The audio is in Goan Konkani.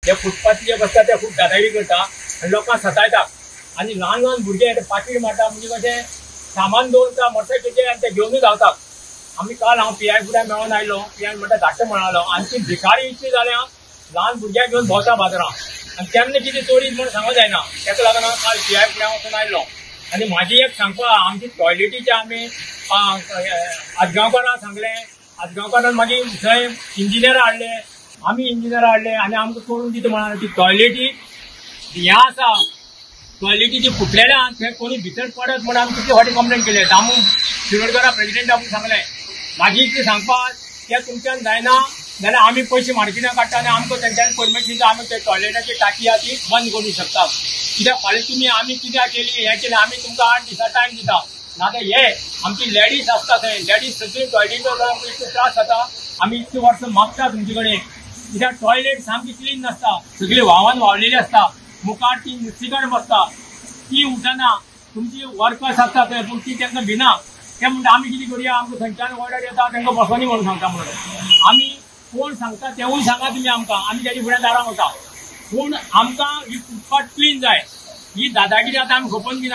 हे फुटपाथ जे आसता ते खूब दादागिरी करता आनी लोकांक सतायता आनी ल्हान ल्हान भुरगे ते पाकीट मारता, म्हणजे कशें सामान दवरता मोटरसायकलीचेर आनी ते घेवनूच धांवता. आमी काल हांव पी I फुडें मेळोन आयलो, पी I म्हणटा धाडटा म्हणालो. आनी ती भिकारी इतली जाल्या ल्हान भुरग्यांक घेवन भोंवता बाजारां आनी तेन्ना कितें चोरी म्हूण सांगूंक जायना. ताका लागून हांव काल पी I फुडें वचून आयलो. आनी म्हाजी एक सांगपा, आमची टॉयलेटीचे आमी आजगांवकारांक सांगलें, आजगांवकारान मागीर थंय इंजिनियर हाडले, आमी इंजिनियर हाडले आनी आमकां करून दिता म्हणा. ती टॉयलेटी हें आसा, टॉयलेटी ती फुटलेल्या थंय कोणी भितर पडत म्हूण आमी कितले फावटी कंप्लेन केले. दामू शिरोडकारा प्रेजिडेंटाक सांगलें. मागीर इतलें सांगपाक तें तुमच्यान जायना जाल्यार आमी पयशे मार्केटान काडटा आनी आमकां तेंच्यांनी परमिशन दिता, आमी ते टॉयलेटाची टाकी आहा ती बंद करूंक शकता. कित्याक फाल्यां तुमी आमी कित्याक केली हें केलें, आमी तुमकां 8 दिसां टायम दिता. नाजाल्यार हे आमची लेडीज आसता थंय, लेडीज सगळी टॉयलेटी आमकां इतले त्रास जाता. आमी इतले वर्सां मागता तुमचे कडेन, कित्याक टॉयलेट सामकी क्लीन नासता, सगळी व्हांवान व्हांवलेली आसता, मुखार ती नुस्तीकाड बसता, ती उठना. तुमची वर्कर्स आसता थंय पूण ती तांकां भिना. ते म्हणटा आमी कितें करुया, आमकां थंयच्यान ऑर्डर येता तांकां बसोनी म्हणून सांगता. म्हणून आमी कोण सांगता तेवूय सांगा तुमी आमकां, आमी ताजे फुडें दारां वता. पूण आमकां ही फुटपाथ क्लीन जाय. ही दादागिरी आतां आमी खपोवन घेना.